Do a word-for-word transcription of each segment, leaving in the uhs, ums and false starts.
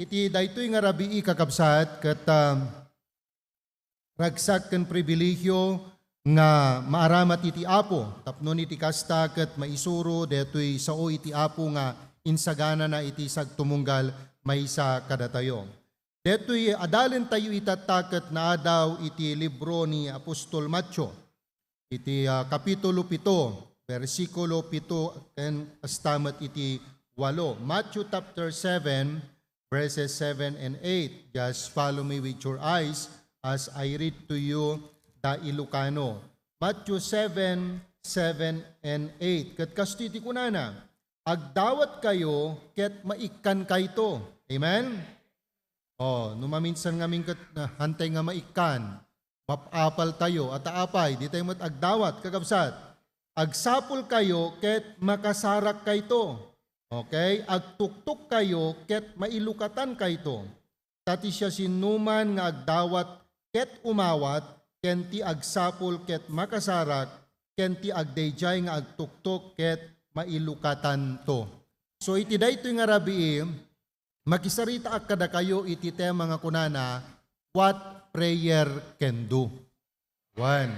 Iti daytoy nga rabii, kakabsat, ket, ah, ragsak ken pribilehio nga maaramat iti Apo, tapno iti kasta ket maisuro daytoy sao iti Apo nga insaganana iti sagtumunggal maysa kadatayo. Daytoy adalentayo itatta ket naadaw iti libro ni Apostol Mateo. Iti, ah, kapitulo pito, bersikulo pito, ken kasta met iti walo. Matthew chapter seven, verses seven and eight. Just follow me with your eyes as I read to you the Ilocano. Matthew seven, seven and eight. Ket kastoy ti kunana, "Agdawatkayo ket maikkankayto." Amen? Oh, no maminsan ngamin ket, ah, hantay nga maikkan, map-apaltayo, ata apay, ditayo met agdawat, kakabsat. Agsapulkayo ket makasarakkayto. Okay? Agtuktokkayo ket mailukatankayto. Ta ti siasinoman nga agdawat ket umawat, ken ti agsapul ket makasarak, ken ti agdaydiay nga agtuktok ket mailukatanto. So, iti daytoy nga rabii, makisaritaak kadakayo iti tema nga kunana, "What Prayer Can Do." One.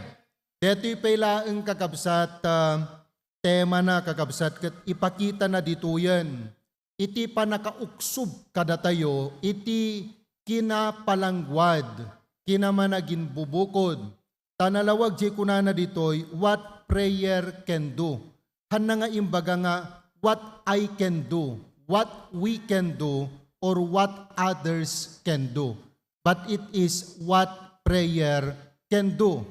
Daytoy pay laeng, kakabsat, ah, tema na, kakabsat, ket ipakita na ditoyen iti pannakauksob kadatayo iti kinapalangguad, kinamanaginbubukod, ta nalawag jay kunana ditoy, "What prayer can do." Hanna nga imbaga nga, "What I can do, what we can do, or what others can do." But it is what prayer can do.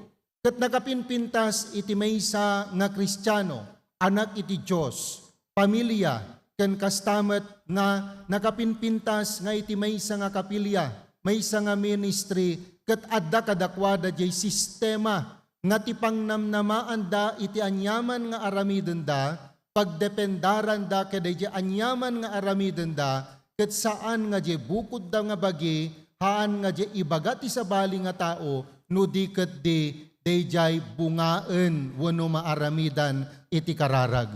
Ket nakapinpintas iti maysa nga Kristiano, anak iti Dios, pamilia, ken kasta met nga nakapinpintas nga iti maysa nga kapilya, maysa nga ministry, ket adda kadakuada jay sistema nga ti pangnamnamaanda iti aniaman nga aramidenda, pagdependaranda kadaydi aniaman nga aramidenda, ket saan nga diay bukodda nga bagi, haan nga diay ibaga ti sabali nga tao, no di ket di daydiay bungaen wenno maaramidan iti kararag.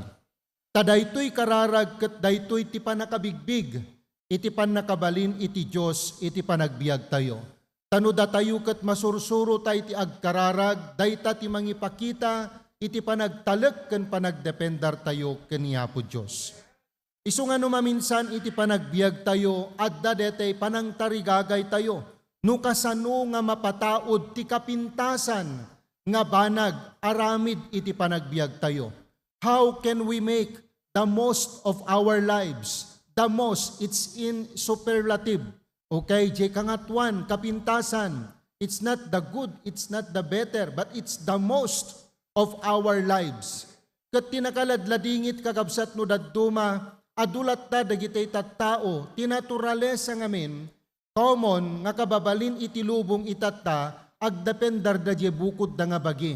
Ta daytoy kararag ket daytoy ti pannakabigbig iti pannakabalin iti Dios iti panagbiagtayo. Ta no datayo ket masursurota iti agkararag, dayta ti mangipakita iti panagtalek ken panagdependartayo ken ni Apo Dios. Isu nga no maminsan iti panagbiagtayo, adda daytay panangtarigagaytayo no kasano nga mapataud ti kapintasan nga banag aramid iti panagbiagtayo. How can we make the most of our lives? The most, it's in superlative. Okay, jay kangatoan, kapintasan. It's not the good, it's not the better, but it's the most of our lives. Ket ti nakaladladingit, kakabsat, no dadduma, adu latta dagiti tattao, ti naturalesa ngamin, common nga kababalin iti lubong itatta, agdependarda jay bukodda nga bagi.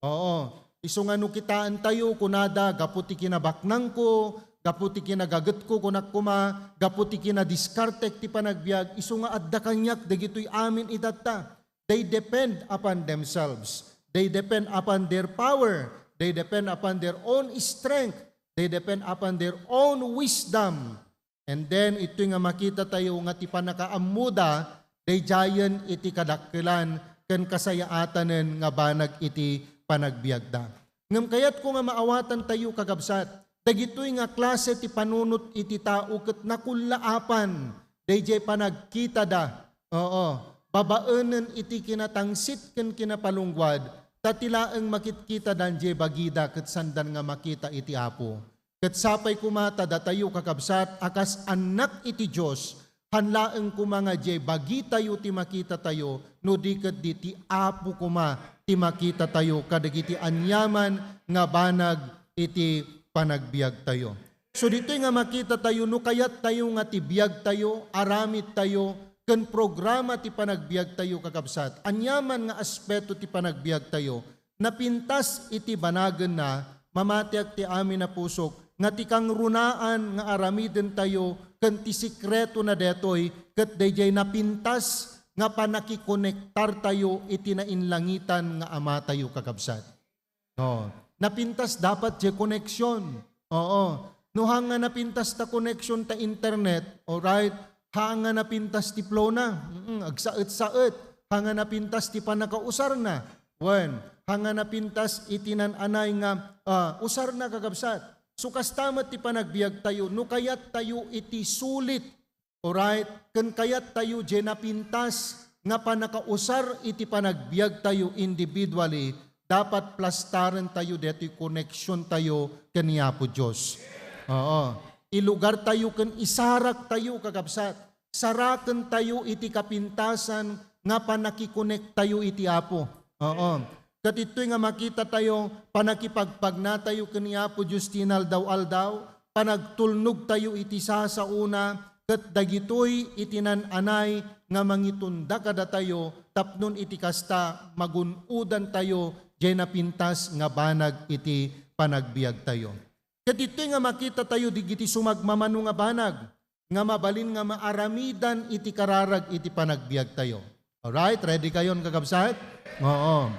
Oo. Isu nga no kitaentayo, kunada, "Gapu ti kinabaknangko, gapu ti kinagagetko," kunak koma, "gapu ti kinadiskartek ti panagbiag," isu nga adda kaniak dagitoy amin itatta. They depend upon themselves. They depend upon their power. They depend upon their own strength. They depend upon their own wisdom. And then, itoy nga makita tayo nga ti pannakaammoda, daydiayen iti kadakkelan ken kasayaatanen nga banag iti panagbiagda. Ngem kayatko nga maawatan tayo, kakabsat, dagitoy nga klase ti panunot iti tao ket nakullaapan daydiay panagkitada. Oo, babaenen iti kinatangsit ken kinapalungguad, ta ti laeng makitkitadan jay bagida ket saandan nga makita iti Apo. Ket sapay koma ta datayo, kakabsat, a kas annak iti Dios, haan laeng koma nga diay bagitayo ti makitatayo, no di ket di ti Apo koma ti makitatayo kadagiti aniaman nga banag iti panagbiagtayo. So, ditoy nga makitatayo, no kayattayo nga ti biagtayo, aramidtayo, ken programa ti panagbiagtayo, kakabsat, aniaman nga aspeto ti panagbiagtayo, napintas iti banagenna, mamatiak ti amin a pusok, nga ti kangrunaan nga aramidentayo ken ti sekretona daytoy ket daydiay napintas nga pannakikonektartayo iti nainlangitan nga Amatayo, kakabsat. No, napintas dapat diay connection. Oo. No, haan nga napintas ta connection ta internet, alright? Haan nga napintas ti plona. Mm, agsaet-saet. Haan nga napintas ti pannakausarna. Wen, haan nga napintas iti nan-anay nga, ah, usarna, kakabsat. So, kasta met ti panagbiagtayo, no kayattayo iti sulit, alright, ken kayattayo diay napintas nga pannakausar iti panagbiagtayo individually, dapat plastarentayo detoy koneksiontayo ken ni Apo Dios. Oo. Ilugartayo ken isaraktayo, kakabsat. Sarakentayo iti kapintasan nga pannakikonektayo iti Apo. Oo. Ket ditoy nga makitatayo, pannakipagpagnatayo ken ni Apo Dios ti inaldaw-aldaw, panagtulnogtayo iti sasaona, ket dagitoy iti nan-anay nga mangitunda kadatayo, tapno iti kasta, magun-odantayo diay napintas nga banag iti panagbiagtayo. Ket ditoy nga makitatayo dagiti sumagmamano nga banag nga mabalin nga maaramidan iti kararag iti panagbiagtayo. Alright? Ready kayon, kakabsat? Oo.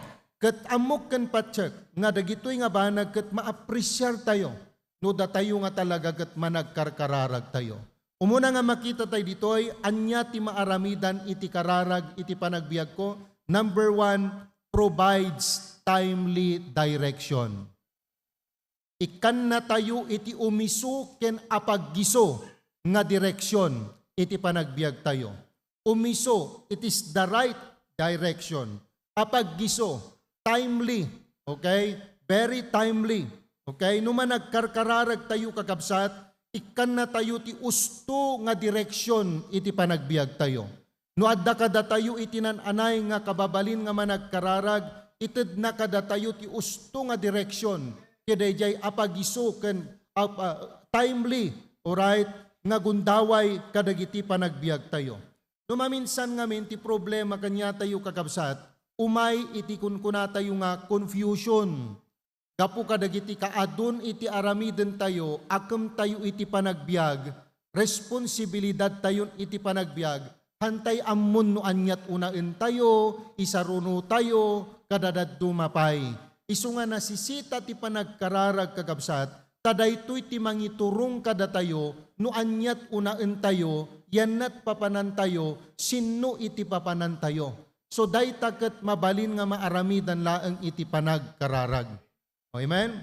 Ket ammok ken patiek nga dagitoy nga banag ket maapresiartayo no datayo nga talaga ket managkarkararagtayo. Umuna nga makitatayo ditoy, ania ti maaramidan iti kararag iti panagbiagko? Number one, provides timely direction. Ikkannatayo iti umiso ken apaggiso nga direksion iti panagbiagtayo. Umiso, it is the right direction. Apaggiso, timely. Okay? Very timely. Okay? No managkarkararagtayo, kakabsat, ikkannatayo ti usto nga direksion iti panagbiagtayo. No adda kadatayo iti nan-anay nga kababalin nga managkararag, itedna kadatayo ti usto nga direksion, ket daydiay apaggiso ken ap-, ah, timely, alright, nga gundaway kadagiti panagbiagtayo. No maminsan ngamin ti problema kaniatayo, kakabsat, umay iti kunkunatayo nga confusion. Gapu kadagiti kaadun iti aramidentayo, akemtayo iti panagbiag, responsibilidadtayon iti panagbiag, hantay ammon no aniat unaentayo, isarunotayo, kada dadduma pay. Isu nga nasisita ti panagkararag, kakabsat, ta daytoy ti mangiturong kadatayo no aniat unaentayo, yannat papanantayo, sinno iti papanantayo. So, dayta ket mabalin nga maaramidan laeng iti panagkararag. O, amen?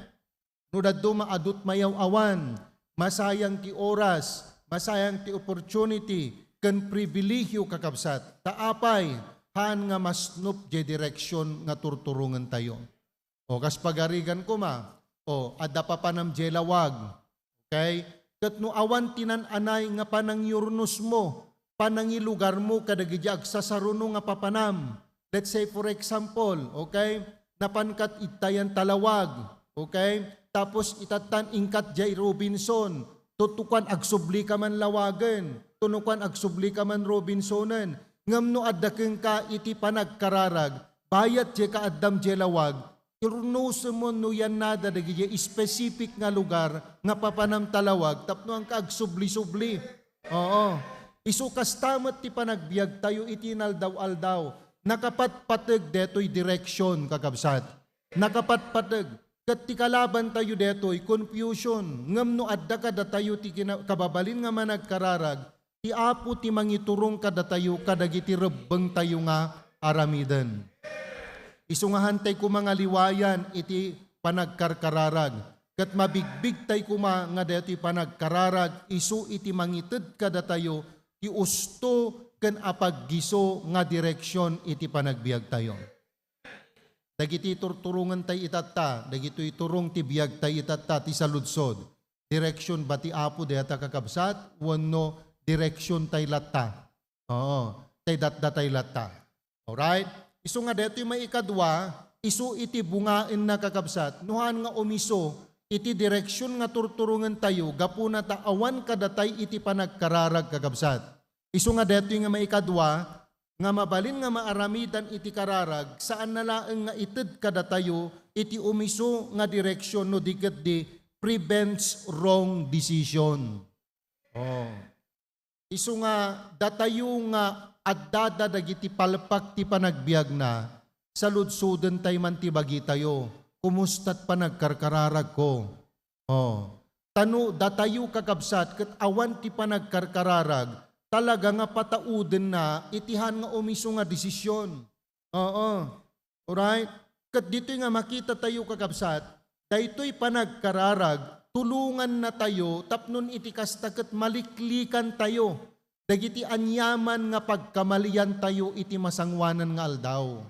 No dadduma, adu ti mayaw-awan, masayang ti oras, masayang ti opportunity, ken pribilehiyo, kakabsat. Ta apay, haan nga masnop diay direksion nga turturongentayo. O, kas pagarigan koma, o, adda papanam diay lawag. Okay? Ket no awan ti nan-anay nga panangyurnusmo, panangilugarmo kadagiti agsasaruno nga papanam. Let's say, for example, okay, napankat idiay ta lawag, okay? Tapos itattan inkat diay Robinson, tutukan agsubli ka man lawagen, tunukan agsubli ka man Robinsonen. Ngem no adda kenka iti panagkararag, bayat diay kaaddam diay lawag, Turnosem no yannada dagiti specific nga lugar nga papanam ta lawag tapno haan ka agsubli-subli. Oo. Isu kasta met ti panagbiagtayo iti inaldaw-aldaw. Nakapatpateg detoy direksion, kakabsat. Nakapatpateg. Ket ti kalabantayo detoy, confusion. Ngem no adda kadatayo ti kina-, kababalin nga managkararag, ti Apo ti mangiturong kadatayo kadagiti rebbengtayo nga aramiden. Isu nga hantay koma nga liwayan iti panagkarkararag, ket mabigbigtay koma nga daytoy panagkararag isu iti mangited kadatayo ti usto ken apaggiso nga direksion iti panagbiagtayo. Dagiti turturongentay itatta, dagitoy turong ti biagtay itatta ti saludsod. Direksion ba ti Apo dayta, kakabsat, wenno direksiontay latta? Oo, tay datdatay latta. Alright? Isu nga daytoy maikadua, isu iti bungaenna, kakabsat, no haan nga umiso iti direksion nga turturongentayo gapuna ta awan kadatay iti panagkararag, kakabsat. Isu nga daytoy nga maikadua, nga mabalin nga maaramidan iti kararag, saanna laeng nga ited kadatayo iti umiso nga direksion no di ketdi prevents wrong decision. Oh. Isu nga datayo nga addada dagiti palpak ti panagbiagna, saludsodentay man ti bagitayo, "Kumustat panagkarkararagko?" Oh. Ta no datayo, kakabsat, ket awan ti panagkarkararag, talaga nga pataudenna iti han nga umiso nga desisyon. Oo. Alright? Ket ditoy nga makita tayo, kakabsat, daytoy panagkararag, tulonganna tayo tapno iti kasta ket maliklikan tayo dagiti aniaman nga pagkamalian tayo iti masangoanan nga aldaw.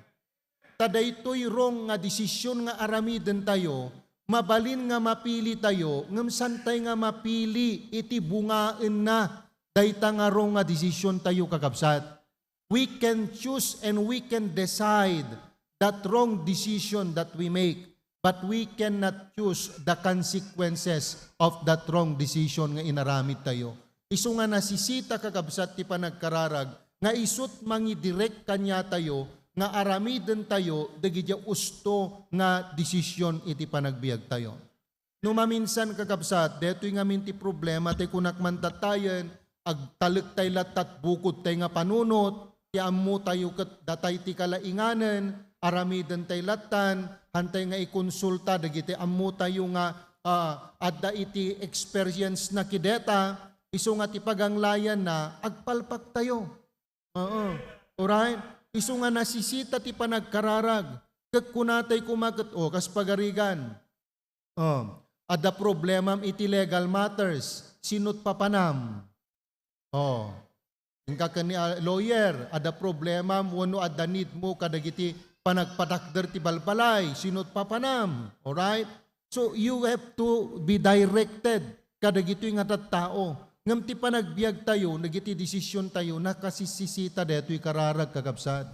Ta daytoy wrong nga desisyon nga aramiden tayo, mabalin nga mapili tayo, ngem santay nga mapili iti bungaenna dayta nga wrong nga desisyon tayo, kakabsat. We can choose and we can decide that wrong decision that we make, but we cannot choose the consequences of that wrong decision nga inaramid tayo. Isu nga nasisita, kakabsat, ti panagkararag nga isut mangidirek kaniatayo nga aramiden tayo dagiti usto nga desisyon iti panagbiag tayo. No maminsan, kakabsat, detoy ngamin ti problema, tay kunak man tattayen, agtalek tay lattat bukod tay nga panunot, ti ammo tayo ket datay ti kalainganen, aramiden tay lattan, hantay nga ikonsulta dagiti ammo tayo nga, ah, adda iti experience na kideta, isu nga ti paganglayanna, agpalpak tayo. Oo. Alright? Isu nga nasisita ti panagkararag. Ket kunatay koma ket, o, kas pagarigan. O, adda problemam iti legal matters. Sinot papanam? O. Inka ken ni, ah, lawyer, adda problemam wenno adda need mo kadagiti panagpadakder ti balbalay. Sinot papanam? Alright? So, you have to be directed kadagitoy nga tattao. Ngem ti panagbiag tayo, dagiti desisyon tayo, nakasisisita daytoy kararag, kakabsat.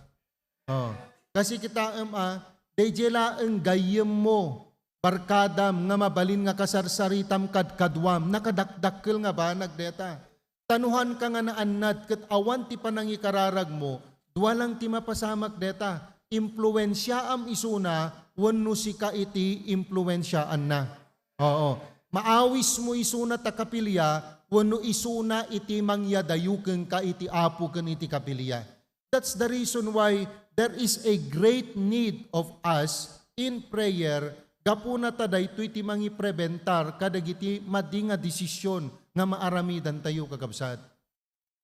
Oh. Kasi kitaem a, daydiay laeng gayyemmo, barkadam nga mabalin nga kasarsaritam kadkaduam, nakadakdakkel nga banag deta. Ta no hanka nga naannad ket awan ti panangikararagmo, dua lang ti mapasamak deta, impluensiaam isuna wenno sika iti impluensiaanna. Oo. Maawismo isuna ta kapilia wenno isuna iti mangyadayo kenka iti Apo ken iti kapilia. That's the reason why there is a great need of us in prayer, gapuna ta daytoy ti mangiprebentar kadagiti madi nga desisyon nga maaramidantayo, kakabsat.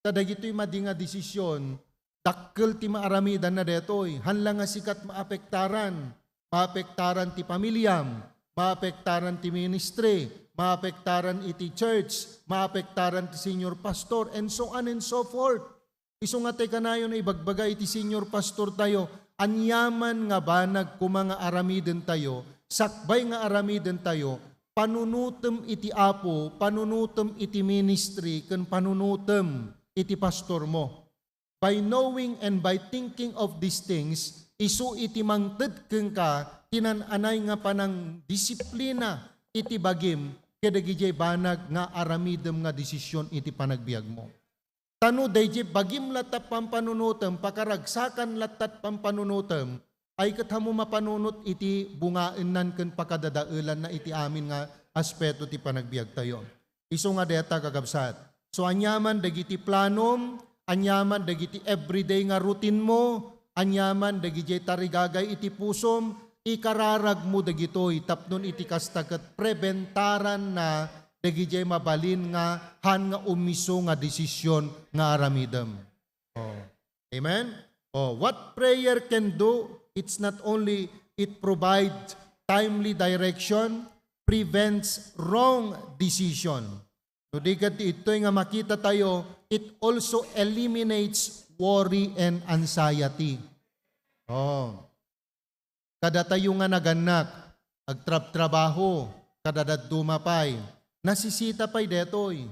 Ta dagitoy madi nga desisyon, dakkel ti maaramidanna daytoy. Haan la nga sikat maapektaran. Maapektaran ti pamiliam, maapektaran ti ministry, maapektaran iti church, maapektaran ti senior pastor, and so on and so forth. Isu nga tay kanayon a ibagbaga iti senior pastor tayo, aniaman nga banag koma nga aramiden tayo, sakbay nga aramiden tayo, panunutem iti Apo, panunutem iti ministry, ken panunutem iti pastor mo. By knowing and by thinking of these things, isu iti mangted kenka ti nan-anay nga panangdisiplina iti bagim kadagijay banag nga aramidem nga desisyon iti panagbiagmo. Ta no dayjay bagim latta pampanunotem, pakaragsakan lattat pampanunotem, ay ket ammo mapanunot iti bungaennan ken pakadadaelanna iti amin nga aspeto ti panagbiagtayo. Isu nga dayta, kakabsat. So, aniaman dagiti planom, aniaman dagiti everyday nga routine mo, aniaman dagiti tarigagay iti pusom, ikararagmo dagitoy tapno iti kasta ket prebentaranna dagiti mabalin nga han nga umiso nga desisyon nga aramidem. Oh. Amen? Oh, what prayer can do, it's not only it provides timely direction, prevents wrong decision. No di ket itoy nga makita tayo, it also eliminates worry and anxiety. Oh. Kadatayo nga nagannak, agtrabtrabaho, kadadadduma pay, nasisita pay detoy.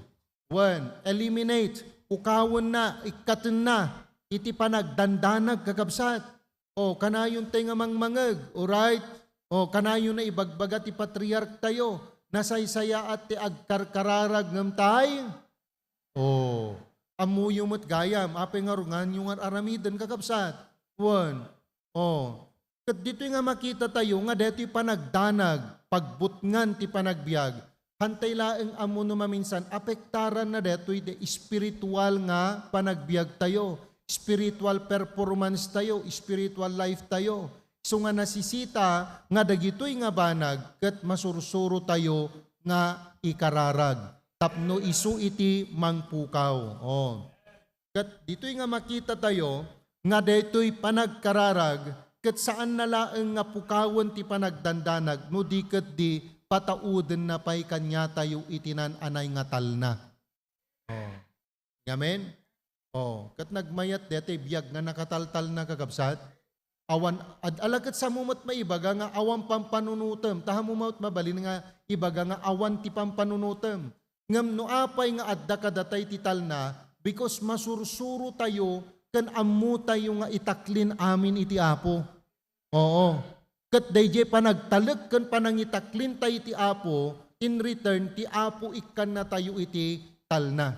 Wen, eliminate, ukawenna, ikkatenna, iti panagdandanag, kakabsat. O, kanayon tay nga mangmangeg, alright? O, kanayon na ibagbaga ti patriark tayo, nasaysayaat ti agkarkararag ngem tay? O, ammoyo met gayam, apay nga runganyo nga aramiden, kakabsat? Wen, o, ket ditoy nga makita tayo nga daytoy panagdanag, pagbutngan ti panagbiag, hantay laeng ammo no maminsan, apektaranna daytoy ti espiritual nga panagbiag tayo, spiritual performance tayo, spiritual life tayo. Isu nga nasisita nga dagitoy nga banag ket masursuro tayo nga ikararag tapno isu iti mangpukaw. Oh. Ket ditoy nga makitatayo nga daytoy panagkararag ket saanna laeng nga pukawen ti panagdandanag no di ketdi pataudenna pay kaniatayo iti naan-anay nga talna. Oh. Amen? Oh, ket nagmayat daytoy biag nga nakataltalna, kakabsat. Awan, ad-, ala ket samo met maibaga nga awan pampanunotem, ta hammo met mabalin nga ibaga nga awan ti pampanunotem. Ngem no apay nga adda kadata iti talna, because masursurotayo ken ammotayo nga itaklin amin iti Apo. Oo. Ket daydiay panagtalek ken panangitaklintay iti Apo, in return, ti Apo ikkannatayo iti talna.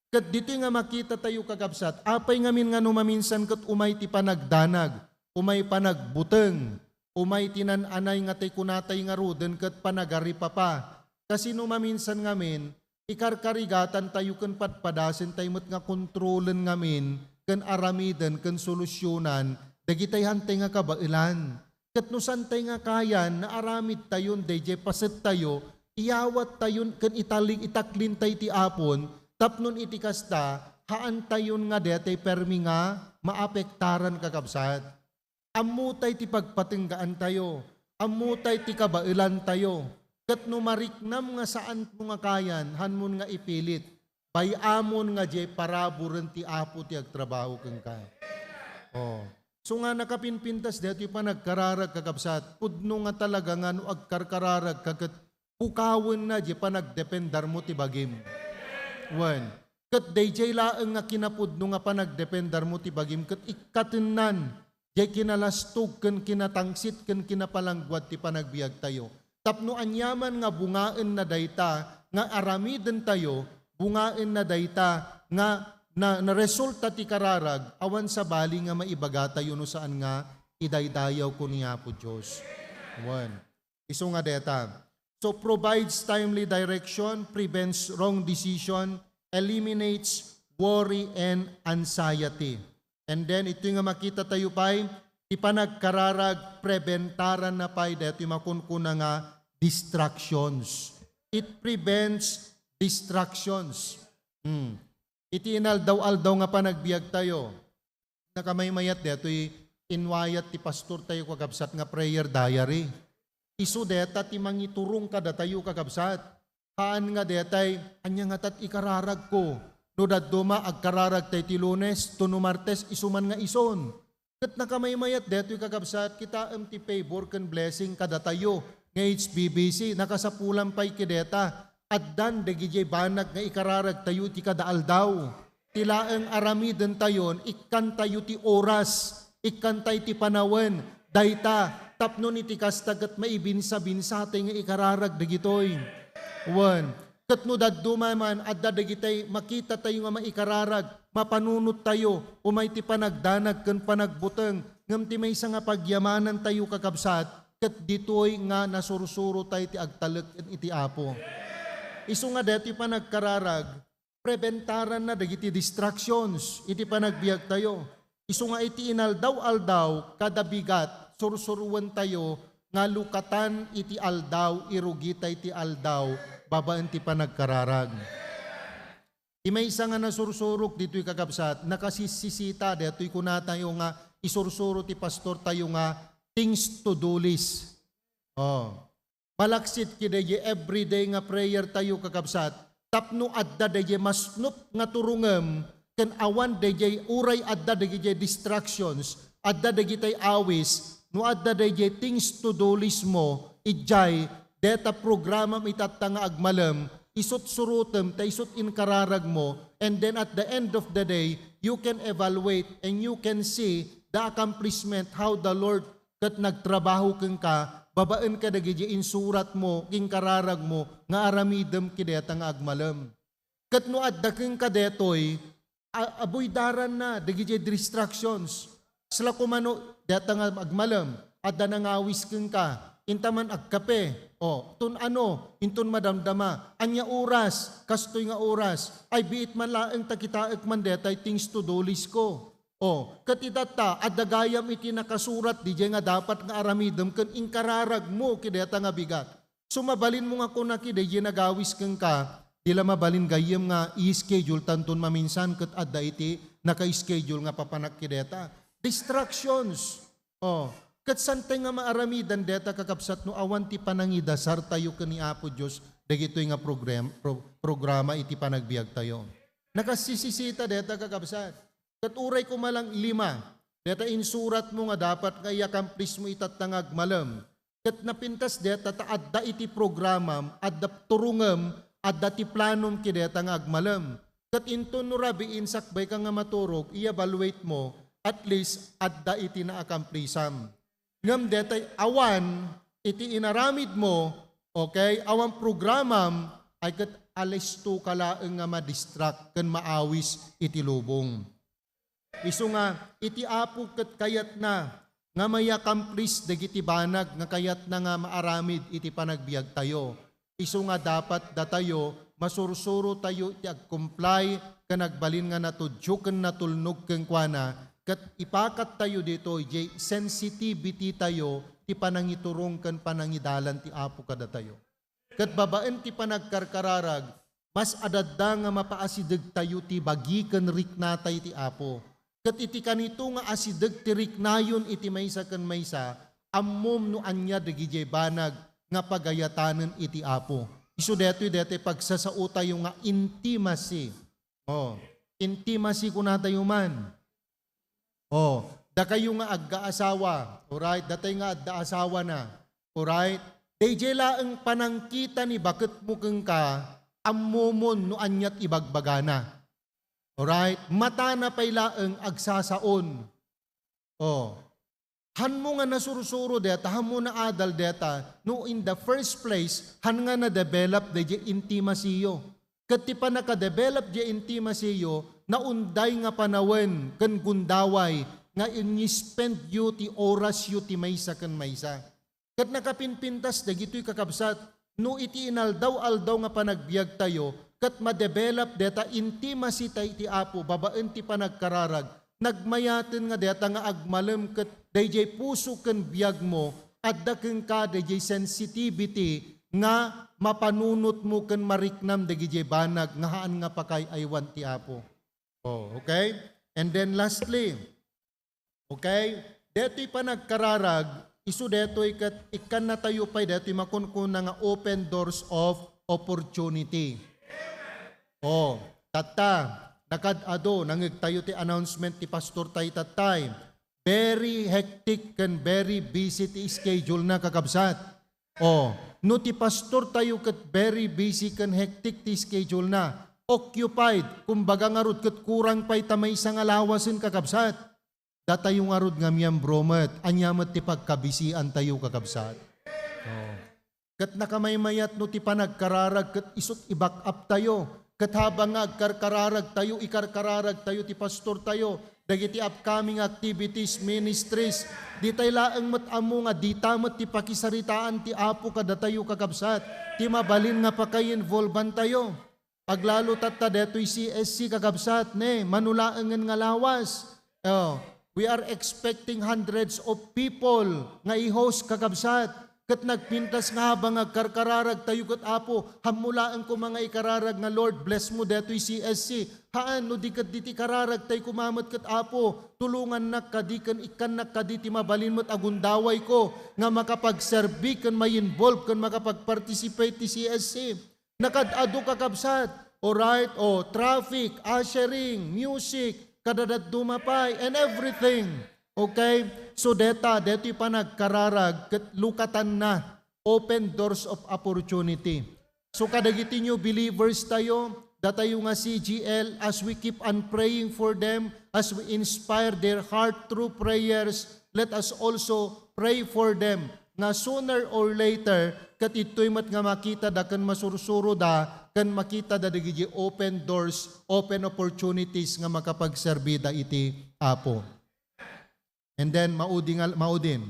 Ket ditoy nga makitatayo, kakabsat, apay ngamin nga no maminsan ket umay ti panagdanag, umay panagbuteng, umay ti naan-anay nga tay kunatay ngaruden ket panagaripapa. Kasino maminsan ngamin, ikarkarigatantayo ken padpadasentayo met nga kontrolen ngamin ken aramiden ken solusionan dagitay hantay nga kabaelan. Ket no saantay nga kayan, naaramidtayon daydiay pasettayo, iyawattayon ken itali-, itaklintay ti Apon, tapnon iti kasta, haantayon nga daytay permi nga maapektaran, kakabsat. Ammotay ti pagpatenggaantayo, ammotay ti kabaelantayo, ket no mariknam nga saanmo nga kayan, hanmon nga ipilit. Bay-amon nga diay paraburen ti Apo ti agtrabaho kenka. Oh. So nga nakapinpintas daytoy panagkararag, kakabsat, pudno nga talaga nga no agkarkararag ka ket pukawenna diay panagdependarmo ti bagim. Wen, ket daydiay laeng nga kinapudno nga panagdependarmo ti bagim ket ikkatennan diay kinalastog ken kinatangsit ken kinapalangguad ti panagbiagtayo. Tapno aniaman nga bungaenna dayta nga aramidentayo, bungaenna dayta nga na, naresulta ti kararag, awan sabali nga maibagatayo no saan nga idaydayawko ni Apo Dios. Wen. Isu nga deta. So, provides timely direction, prevents wrong decision, eliminates worry and anxiety. And then, itoy nga makitatayo pay, ti panagkararag, prebentaranna pay daytoy makunkuna nga distractions. It prevents distractions. Hmm. Iti inaldaw-aldaw nga panagbiagtayo, nakamaymayat daytoy inwayat ti pastortayo, kakabsat, nga prayer diary. Isu deta ti mangiturong kadatayo, kakabsat. Haan nga detay, ania ngata ti ikararagko? No dadduma, agkararagtay ti Lunes, to no Martes, isu man nga ison. Ket nakamaymayat daytoy, kakabsat, kitaem ti favor ken blessing kadatayo nga H B B C, nakasapulan pay ket deta. Addan dagidiay banag nga ikararagtayo iti kada aldaw. Ti laeng aramidentayon, ikkantayo ti oras, ikkantay ti panawen, dayta, tapno iti kasta ket maibinsa-binsatay nga ikararag dagitoy. Wen, ket no dadduma man, adda dagitay makitatayo nga maikararag, mapanunottayo, umay ti panagdanag ken panagbuteng, ngem ti maysa nga pagyamanantayo, kakabsat, ket ditoy nga nasursurotayo ti agtalek ken iti Apo. Isu nga daytoy panagkararag, prebentaranna dagiti distractions iti panagbiagtayo. Isu nga iti inaldaw-aldaw, kada bigat, sursuruentayo nga lukatan iti aldaw, irugitay ti aldaw, babaen ti panagkararag. Ti maysa nga nasursurok ditoy, kakabsat, nakasisisita daytoy kunatayo nga isursuro ti pastortayo nga things to do list. Oh. Malaksid ket daydiay everyday nga prayer tayo, kakabsat, tapno adda daydiay masnop nga turongem, ken awan daydiay uray adda dagiti distractions, adda dagiti awis, no adda daydiay things to do list mo, idiay, deta programam itatta nga agmalem, isut surutem, ta isut inkararag mo, and then at the end of the day, you can evaluate and you can see the accomplishment, how the Lord ket nagtrabaho kenka babaen kadagiti insurat mo, inkararag mo nga aramidem ket dayta nga agmalem. Ket no adda kenka daytoy, a-, avoidaranna dagiti distractions. Sla kumano dayta nga agmalem, adda nangawis kenka, inta man agkape, o, inton ano, inton madamdama, ania oras, kastoy nga oras, ay biit man laeng ta kitaek man daytay things to do list ko. O, ket itatta, adda gayam iti nakasurat didiay nga dapat nga aramidem ken inkararagmo ket dayta nga bigat. So, mabalinmo nga kuna ket daydiay nagawis kenka, Di la mabalin gayyem nga i-schedule tanton maminsan ket adda iti naka-schedule nga papanak ket deta. Distractions. Oh, ket santay nga maaramidan deta, kakabsat, no awan ti panangidasartayo ken ni Apo Dios dagitoy nga program, pro-, programa iti panagbiagtayo. Nakassisisita deta, kakabsat. Ket uray koma lang lima, deta insuratmo nga dapat nga i-accomplish mo itatta nga agmalem. Ket napintas deta ta adda iti programam, adda turongem, adda ti planom ket deta nga agmalem. Ket inton no rabiin sakbay ka nga maturog, i-evaluate mo, at least adda iti na-accomplisham. Ngem detay awan iti inaramid mo, okay, awan programam, ay ket alisto ka laeng nga madistract ken maawis iti lubong. Isu nga, iti Apo ket kayatna nga maiaccomplish dagiti banag nga kayatna nga maaramid iti panagbiagtayo. Isu nga dapat datayo masursurotayo iti agcomply ken agbalin nga natudyo ken natulnog kenkuana, ket ipakattayo ditoy jay sensitivity tayo ti panangiturong ken panangidalan ti Apo kadatayo. Ket babaen ti panagkarkararag, mas adadda nga mapaasidegtayo ti bagi ken riknatay ti Apo. Ket iti kanito nga asideg ti riknayon iti maysa ken maysa, ammom no ania dagidiay banag nga pagayatanen iti Apo. Isu daytoy, daytoy pagsasaotayo nga intimacy. Oh, intimacy kunatayo man. Oh, dakayo nga agkaasawa, alright? Datay nga adda asawana, alright? Daydiay laeng panangkita ni baketmo kenka, ammomon no aniat ibagbagana. Alright? Matana pay laeng agsasaon. Oh. Hanmo nga nasursuro deta, hanmo naadal deta, no in the first place, han nga na-develop daydiay intimacy-yo. Ket ti pannaka-develop diay intimacy-yo, naunday nga panawen ken gundaway nga ini-spend-yo ti oras-yo ti maysa ken maysa. Ket nakapinpintas dagitoy, kakabsat, no iti inaldaw-aldaw nga panagbiagtayo, ket ma-develop deta intimacy tay ti Apo babaen ti panagkararag, nagmayaten nga deta nga agmalem ket daydiay puso ken biagmo, adda kenka daydiay sensitivity nga mapanunotmo ken mariknam dagidiay banag nga haan nga pakay-aywan ti Apo. Oh, okay? And then lastly, okay, detoy panagkararag, isu detoy ket ikkannatayo pay detoy makunkuna nga open doors of opportunity. Oh, tatta, nakad-ado, nangegtayo ti announcement ti pastor tay tattay. Very hectic ken very busy ti schedule na, kakabsat. Oh, no ti pastor tayo ket very busy ken hectic ti schedule na, occupied, kumbaga ngarud ket kurang pay ta maysa nga lawasen, kakabsat. Datayo ngarud nga miyembro met, ania met ti pagkabisian tayo, kakabsat? Oh. Ket nakamaymayat no ti panagkararag ket isut' i-back up tayo. Ket habang nga agkarkararag tayo, ikarkararag tayo ti pastor tayo, dagiti upcoming activities, ministries, ditay laeng met ammo nga dita met ti pakisaritaan ti Apo kadatayo, kakabsat, ti mabalin nga pakainvolvan tayo. Aglalo tatta detoy C S C, kakabsat, ne, mano laengen nga lawas. Oh, we are expecting hundreds of people nga i-host, kakabsat. Ket nagpintas nga habang agkarkararag tayo ket Apo, hammo laeng koma nga ikararag nga, "Lord, bless mo detoy C S C." Haan, no di ket diti kararag tayo koma met ket Apo, tulongannak kadi ken ikkannak kadi ti mabalin met a gundawayko nga makapagserbi ken ma-involve ken makapag-participate ti C S C. Nakad-adu, kakabsat. Alright? O, traffic, ushering, music, kadadadduma pay, and everything. Okay? So, deta, detoy panagkararag, ket lukatanna, open doors of opportunity. So, kadagiti new believers tayo, datayo nga C G L, as we keep on praying for them, as we inspire their heart through prayers, let us also pray for them nga sooner or later, ket ittoy met nga makitada ken masursuroda, ken makitada dagiti open doors, open opportunities nga makapagserbida iti Apo. And then, maudi nga, maudin,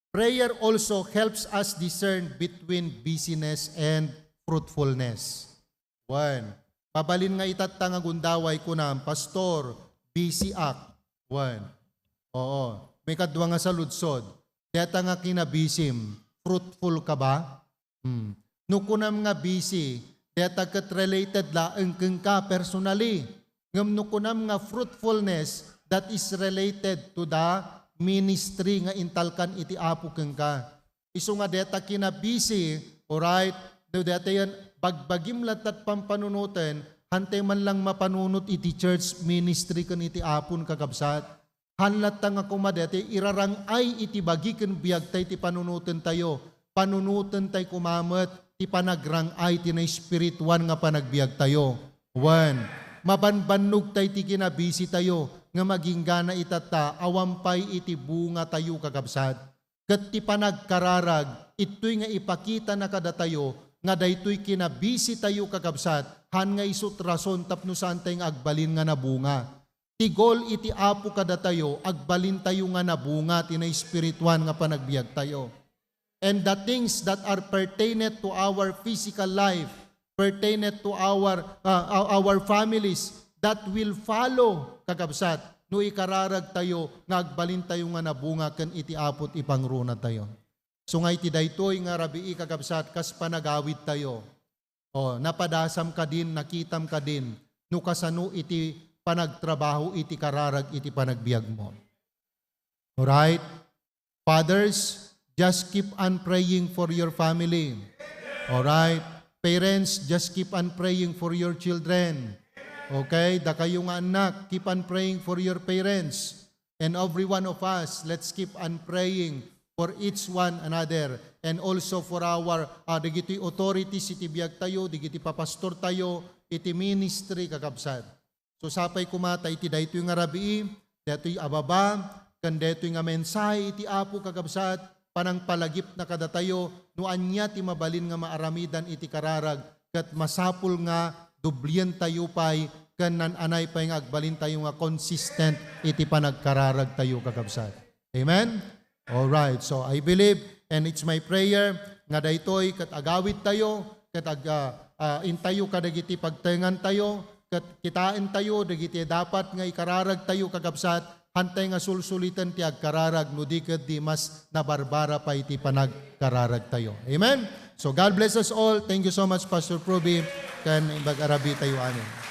prayer also helps us discern between busyness and fruitfulness. Wen, mabalin nga itatta nga gundaway, kunam, "Pastor, busy ak." Wen. Oo. Maikadua nga saludsod, deta nga kinabisim, fruitful ka ba? Hmm. No kunam nga busy, Deta ket related laeng kenka personally. Ngem no kunam nga fruitfulness, that is related to the ministry nga intalkan iti Apo kenka. Isu nga deta kinabisi, alright, no deta yan, bagbagim latta ti pampanunoten, hantay man lang mapanunot iti church ministry ken iti Apon, kakabsat. Han latta nga koma deta irarang-ay iti bagi ken biagtay ti panunotentayo. Panunotentay koma met ti panagrang-ay ti naespirituan nga panagbiagtayo. Wen, mabanbannogtay ti kinabisitayo nga maginggana itatta awan pay iti bungatayo, kakabsat. Ket ti panagkararag, ittoy nga ipakitana kadatayo nga daytoy kinabisitayo, kakabsat, han nga isut rason tapno saantay nga agbalin nga nabunga. Ti goal iti Apo kadatayo, agbalintayo nga nabunga ti naespirituan nga panagbiagtayo. And the things that are pertained to our physical life, pertained to our, uh, our our families, that will follow, kakabsat, no ikararagtayo nga agbalintayo nga nabunga ken iti Apo ti pangrunatayo. Sungay ti daytoy nga rabii, kakabsat, kas panagawidtayo. O, napadasam kadin, nakitam kadin, no kasano iti panagtrabaho iti kararag iti panagbiagmo. Alright? Fathers, just keep on praying for your family. Alright? Parents, just keep on praying for your children. Okay? Dakayo nga annak, keep on praying for your parents. And every one of us, let's keep on praying for each one another and also for our, ah, dagiti authorities iti biagtayo, dagiti papastortayo, iti ministry, kakabsat. So, sapay koma ta iti daytoy nga rabii, daytoy a baba, ken daytoy nga mensahe iti Apo, kakabsat, panangpalagipna kadatayo no ania ti mabalin nga maaramidan iti kararag, ket masapul nga dublientayo pay ken nan-anay pay nga agbalintayo nga consistent iti panagkararagtayo, kakabsat. Amen? Alright. So, I believe, and it's my prayer, nga daytoy ket agawidtayo, ket ag-, ah, ah, intayo kadagiti pagtengantayo, ket kitaentayo dagiti dapat nga ikararagtayo, kakabsat, hantay nga sulsuliten ti agkararag, no di ket di mas nabarbara pay ti panagkararagtayo. Amen? So, God bless us all. Thank you so much, Pastor Proby, ken imbag-arabitayo amin.